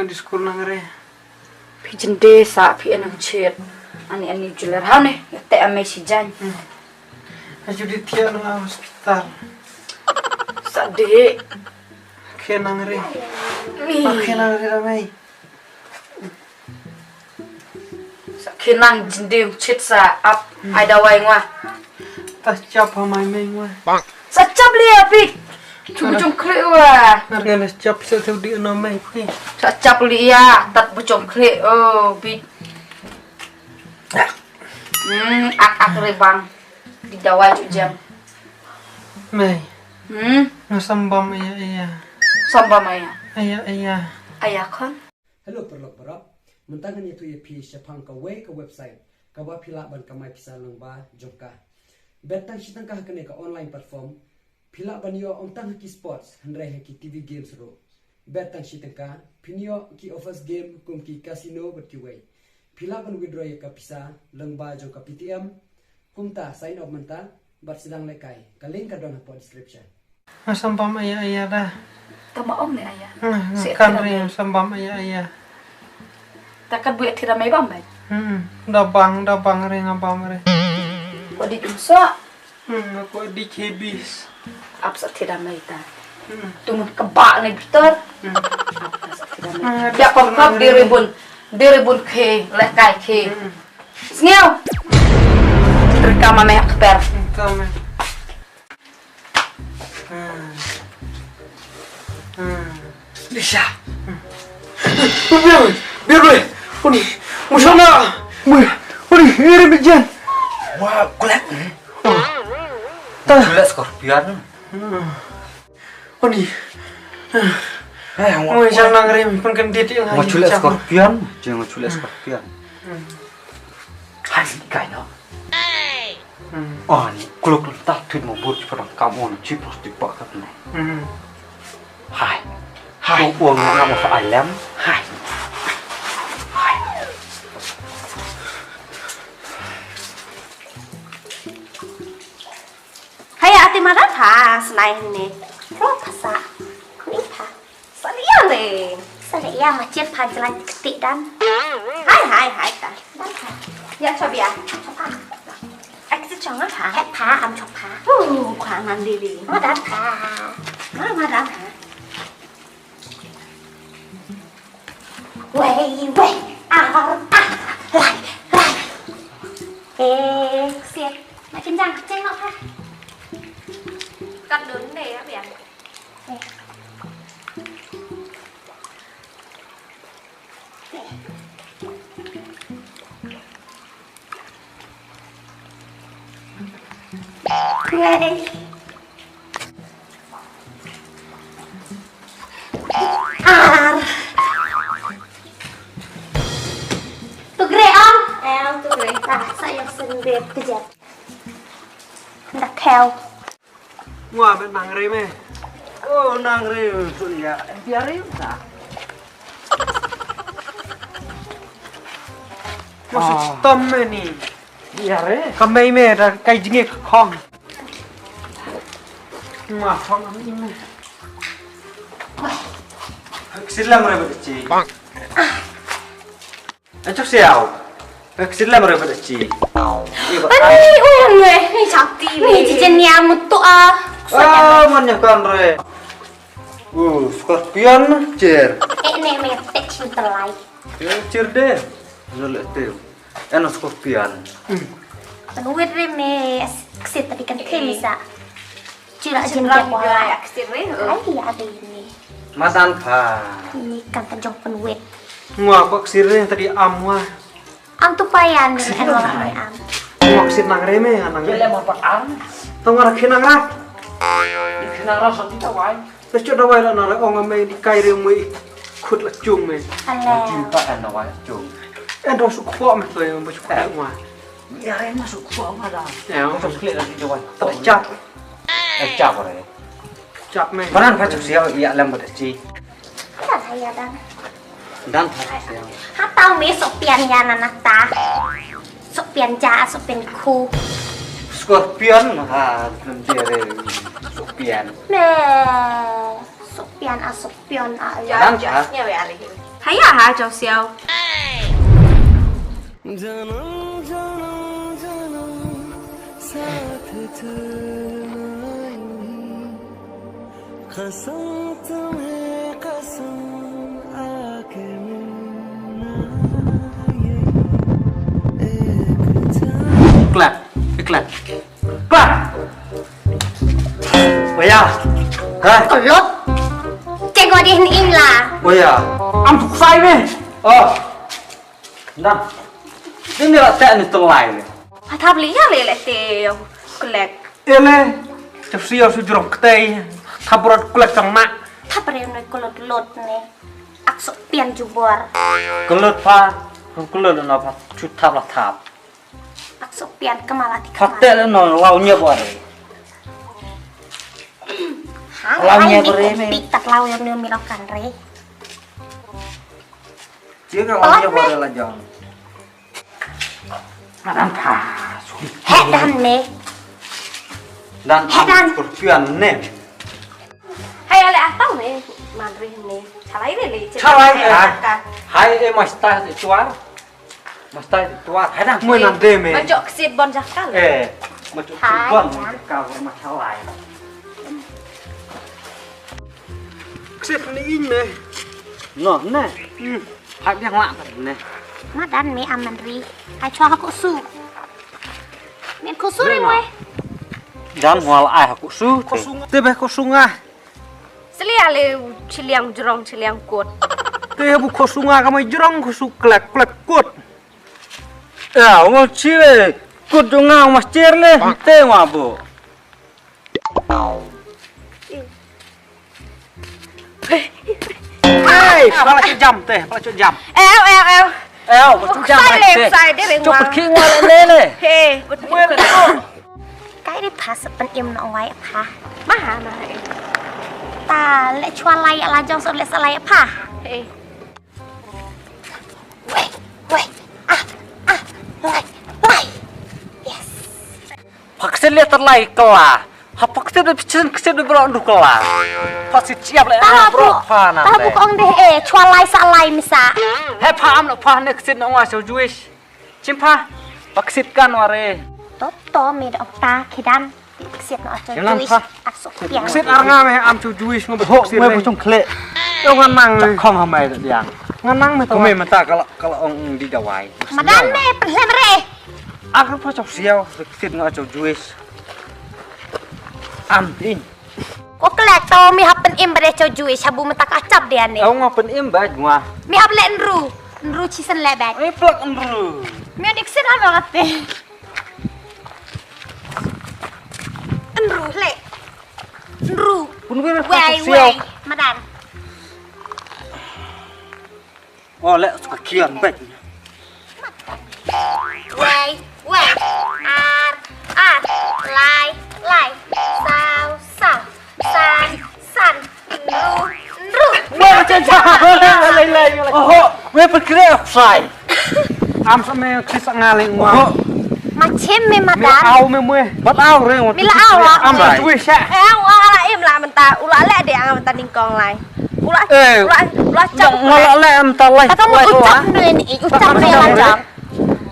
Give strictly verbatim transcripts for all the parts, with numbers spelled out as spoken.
Di skul nang re. Phi jynde sa phi en nang chet. Ani ani jeler ha ne. Ya te ame si jan. Hmm. Aju di tiak nang hospital. Sa de. Khe nang re. Ni. Khe nang re da mai. Sa khe nang jynde chet sa ap ai dawai ngwa. Ta chap ha mai mai ngwa. Sa chap le apik. Chu jong khle wa. Ngar ngan chap sa tu di no mai phi. Sa chap le ya tat bu jong khle o bi. Hmm, ak ak re bang. Di dawai chu jam. Mai. Hmm. Nga sambam aya aya. Sambam aya. Aya aya. Aya khon. Hello paralok baroh. Mynta ngan ïathuh ïa phi shaphang kawei ka website kaba phi lah ban kamai pisa lyngba jong ka. Bad tang shi tyngka ha kane ka online platform phi lah ban ïoh ym tang ha ki sports hynrei ha ki T V games ruh. Bad tang shi tyngka phin ïoh ki offers game kum ki casino bad kiwei. Phi lah ban withdraw ïa ka pisa lyngba jong ka Paytm. Kumta sign up mynta bad sdang lehkai. Ka link ka don hapoh description. Nga sambam aya aya da. Tama ong ne aya. Nga kan re sambam aya aya. Ta kat buya thira mai bam bai. Hmm, da bang da bang re nga bam re. Ko di jumsa. Hmm, ko di chebis. Ap sa thira mai ta. Hmm. Tu mun kebak ne bitar. Hmm. Ap sa thira mai. Hmm, ya pam pam di ribun. Di ribun khe, lehkai khe. Hmm. Sngeo. Terkam ame kper. Terkam. Hmm. Hmm. Lisha. Biar, biar boleh. Uni, musuh nak. Uni, iri bijan. Wah, kulit. Tah. Kulit scorpion. Hmm. Oni. Hai, hang. Oi, jang nang rim, pun kan dit yang. Ngo chule scorpion, jeng ngo chule scorpion. Hmm. Hai, kai no. Hmm. Oni, kluk ta thut mo bur chi padang kam on chi plastik pak kat ne. Hmm. Hai. Hai. Ko uang ngam sa ailem. Hai. Hai. Haya ati madan pha snai ne. Ko pha sa. Ni pha. Sa liang de. Sa liang ma chet pha jlan kti dan. Hai hai hai ta. Dan pha. Ya chobia. Chopha. Ak si chong pha. He pha am chopha. Uh, kwa nan di di. Madan pha. Ma madan pha. Wei wei ar ar lai lai. Eh, siap. Nak kencang, kencang nak kah? Kat dun deh ya biar. Eh. Wei. Ar. Tu gre om. Eh, tu gre. Ah, sa yang sendiri kerja. Nda theo. Ngwa bet nang re me. Oh, nang re tu ya. Dia re ta. Mo stom me ni. Ïa re. Ka mei me da kai jngi ka khong. Ma khong am i me. Ksir lam re ba chi. Achok siaw. Ksir lam re ba chi. Ani, ui, ui, ni chakti. Ni chichen nia mutu a. Ah, man nya kan re. Uh, scorpion cher. Eh, ne me tek chin terlai. Cher de. Zole te. Eno scorpion. Kan wit re me ksit tadi kan thim sa. Chira jin ke wala. Ksit re. Ai, ada ini. Madan pha. Ini kan kan jong pen wit. Ngwa ko ksit re tadi am wa. Am tu payan ni eno ni am. Ngwa ksit nang re me nang. Ye le ma pa am. Tong ra khinang ra. Khinang ra sa ti ta wai. Te chot dawai la na la ong me di kai re me khut la chung me. Ale. Chung ta kan dawai chung. En do su kho me to me su kho ma. Ya re ma su kho ma da. Ya. Ma su khle la di dawai. To chap. Eh chap re. Chap me. Baran pha chuk sia ya lam ba chi. Ka ya dan. Dan pha chuk sia. Ha tau me sok pian ya na na ta. Sok pian ja, sok pian khu. Scorpion ha lam jere. Sok pian. Me. Sok pian a sok pian a ya. Dan ja. Nya we ari. Aya ha Jong Siaw. Klap, klap. Klap. Oya. Ha? Kolot. Ceng wa dih ni ing la. Oya. Am tu ksai me. Oh. Dang. Ding ni la te ni telai me. Athap li ya le le te yo. Klek. Ele. Chap si yo su jrong ktei. Thap rot klek tang mak. Thap re no kolot lot ne. Ak sok pian jubor. Kolot pa. Kolot no pa. Chu thap la thap. Ak sok pian kemala ti kemala. Fakte le no lau nya bore. Ha, lau nya bore me. Pik tak lau yang ni mi lau kan re. Cia ka lau nya bore la jong. Adan pa. He dan ne. Dan he dan. Scorpion ne. Hai ale atau ne. Mandri ne. Chalai le le. Chalai. Hai e masta tuar. Masta tuar. Hai dan. Mui nan de me. Majok sit bon jakal. Eh. Majok sit bon jakal ma chalai. Ksep ni in me. No, ne. Hmm. Hak dia ngak ne. Madan me aman ri. Ai chwa ko su. Men ko su ri me. Dan wal ai ko su. Te be ko su nga. Seli ale chiliang jrong chiliang kot. Te bu ko su nga ka mai jrong ko su klek klek kot. Ya, wal chile. Kot jong nga mas cher le. Te wa bu. Hey, pala jam teh, pala jam. Ew, ew, ew. Ew, pala jam teh. Sai deh, sai deh. Chok pekhi ngwa le le. Hey, betul. Kai dei pha sa pen im no wai pha. Ma ha, ma ha. Ta le chwa lai la jong so le sa lai pha. Hey. Wei, wei, ah, ah, lai, lai. Yes. Paksit le terlai kela. Ha paksit de pichin ksit de bro du kela. Paksit siap le ah bro pa na. Ta bu kong deh eh chwa lai sa lai misa. He pa am no pa ne ksit no wa so juish. Chim pa. Paksit kan ware. To to mi da ta kidan. Ksit no acho juish. Ak sok piang. Ksit ar nga me am cho juish ngo ho ksit me. Puchong khle. Yo ngan nang me. Khong ha mai diang. Ngan nang me to me mata kala kala ong di dawai. Madan me persen re. Ak pa chok siaw ksit ngo acho juish. Am tin. Ko klet to mi hapen im bare cho juish habu mata ka chap dia ne. Ong hapen im ba ngwa. Mi hap le nru. Nru chisen le ba. Ai plak nru. Mi dik sin ha ba kate. Nru le. Nru. Pun wi wai wai. Madan. Oh le suka kian bet. Wai wai. Ar ar. Lai lai. Sau sau. San san. Nru nru. Wah, macam jam. Lai lai. Oh, weh perkira fry. Am sa me kris ngali ngwa. Ma chim me madan. Au me mwe. Bat au re. Mi la au la. Am sa tui sha. Eh, wa la im la menta. Ula le de ang menta ningkong lai. Ula ula ula chap. Ngwa la le menta lai. Kata mo ucap ne ni ucap ne la jam.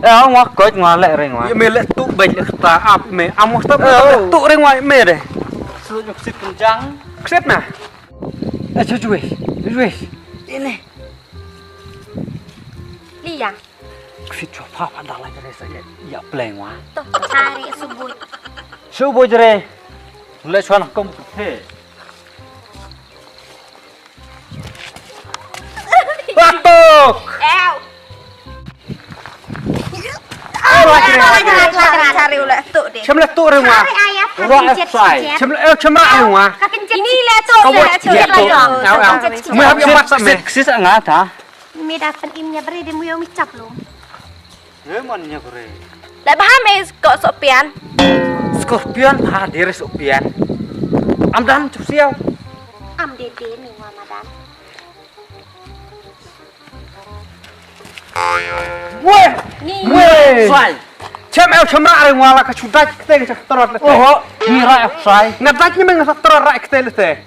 Eh, ngwa koit ngwa le re ngwa. Me le tu bai le kata ap me. Am ngwa tu bai le tu re ngwa me de. Su nyuk sit kenjang. Kset na. Eh, jujui. Jujui. Ini. Lia. Ksit chwa pha pha da lai jare sa ya ya pleng wa. To, hari subuh. Subuh jare. Mulai chwa na kom phe. Batuk. Ew. Chem le tu re wa. Ro sai. Chem le chem ma re wa. Ini le tu le tu. Mu hap mat sa me. Ksit nga ta. Me da pen im nya bri de mu yo mi chap lu. Nge mon nya bri. Le ba me ko so pian. Scorpion ha dire so pian. Am dan chup siau. Am de de mi wa madan. Weh! Weh! Sai. Chem el chema ai wala ka chudat kete ka trot le. Oho, ni ra sai. Ngadat ni meng sa trot ra kete le te.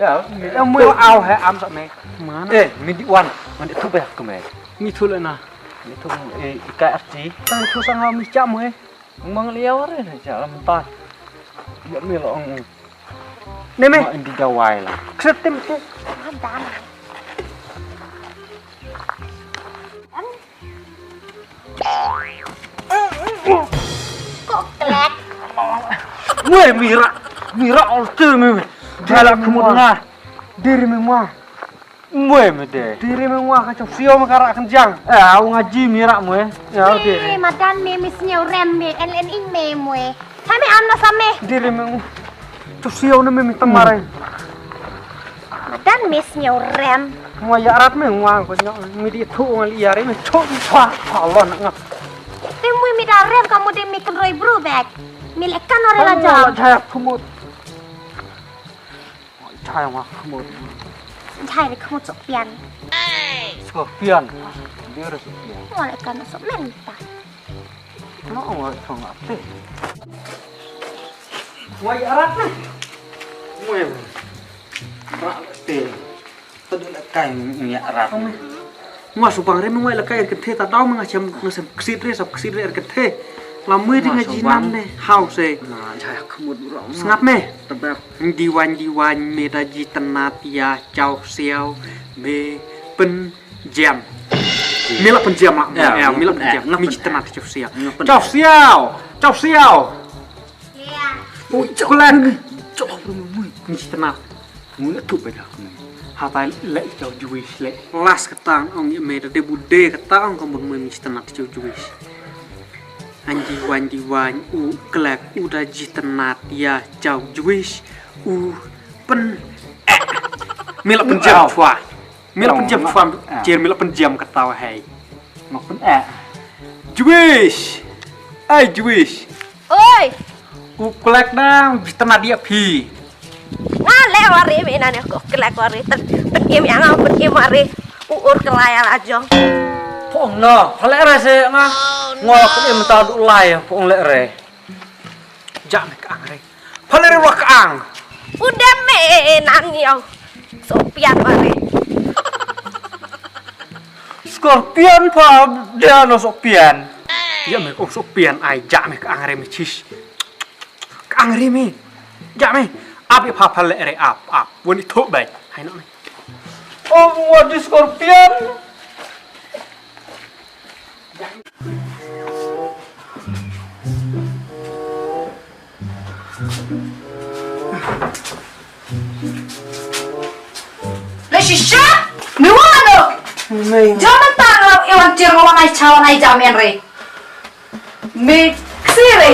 Ya, ya mui au he am sa me. Mana? Eh, mi di wan. Ngan ïathuh ba ïa ka me. Mi thuh leh na. Mi thuh, eh, i kai arti. Tang thuh sang ha mi cham, eh. Mang liaw re na cha lam ta. Ya mi lo ong. Ne me. Ma indi dawai la. Kset tem te. Kok kelek. Weh, mira. Mira, alter me. Jala kemut nga. Diri me mwa. Mwe me de. Diri me mwa ka chok sio me ka rak kenjang. Eh, au ngaji mira mwe. Ya, diri. Madan me mi sñiaw rem me, en en ing me mwe. Hai me am na sa me. Diri me mwa. Chok sio ne me mi tamare. Madan me sñiaw rem. Mwa ya rat me mwa ko nyok. Mi di thu ngal ya re me chok pa pa lo na ngap. Te mwe mi da rem ka mo de mi kenroi bru bek. Mi le kan ore la jam. Jaya kumut. Jai wa khmut. Jai ri khmut sok pian. Sok pian. Dia ri sok pian. Wa le kan sok men ta. No wa thong ate. Wa ya rat na. Mwen. Rat te. Tadu la kai ya rat. Nga subang re mengwai la kai er kenthe ta dau menga chem nga sem ksit re sap ksit re er kenthe. La mui di nga jinan ne hau se. Na jaya khmut bro. Sngap me. Tebak. Diwain diwain me da ji tenat ya chau siau me pen jam. Me la pen jam la. Ya, me la pen jam. Me ji tenat chau siau. Chau siau. Chau siau. Ui, chok lan. Chok mui. Me ji tenat. Ngun atu ba dak ni. Hatai leh tau juis leh. Las kata ong ya me da de bude kata ong ka mun mun mistana tau juis. Anji wan di wan u klek u da ji tenat ya tau juis u pen. Mila penjam chua. Mila penjam chua. Jer mila penjam kata wahai. Ngok pen eh. Juis. Ai juis. Oi. U klek dang ji tenat ya phi. Nga le wari me nane ko klek wari ten pen im yang pen im wari. U ur kelai ala jong. Pong no, pale rese nga. Ngo pen im ta du lai pong le re. Ja me ka ang re. Pale re wa ka ang. Udah me nang yo. Sopian wari. Scorpion pa dia no sopian. Ya me ko sopian ai ja me ka ang re me chis. Ka ang re me. Ja me. Ap ya pha pha le re ap ap. Wani thok bai. Hai no me. Oh, what is scorpion? Le shisha, me wa no. Jom ta no, iwan tir mo wanai chawan ai jam en re. Me ksire.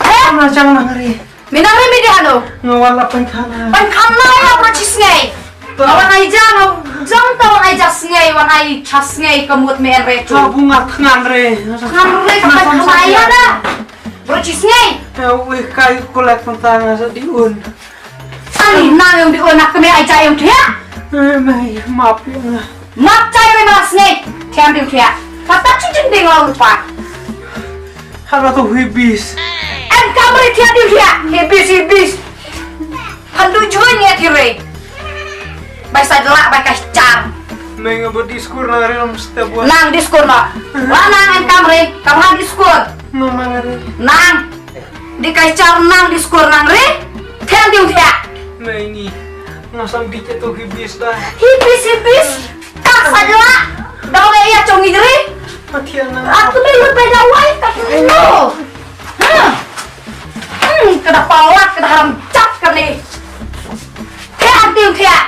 Eh? Ama jang nang re. Me nang re me dia no. Ngawan la pen khana. Pen khana ya ma chis ngai. Wan ai ja no, jam ta wan ai ja sngai, wan ai cha sngai ka mut me en re tu. Ka bunga thngan re. Thngan re ka thngan ya da. Bro chi sngai. Eh, wi kai kolek penta nga sa di un. Ani nang yang di un nak me ai ja yang dia. Eh, mai map yang. Map chai re ma sngai. Thiam di dia. Kata chi jing ding lau pa. Hara tu hibis. En kamre thiam di dia. Hibis, hibis. Phandu juan ya kire. Bai sa dela bai ka char. Meng ba diskur na ri lam step wa. Nang diskur na. Wa nang en kamre, kamra diskur. No mangare. Nang. Di ka char nang diskur nang re. Thiam di dia. Meng ni. Ngasam di chetu hibis da. Hibis, hibis. Tak saja. Dau le ya chong idri. Pathian na. Aku ni lu beda wai tak no. Hmm. Hmm, kada pawat, kada haram chat kani. Thiam di dia.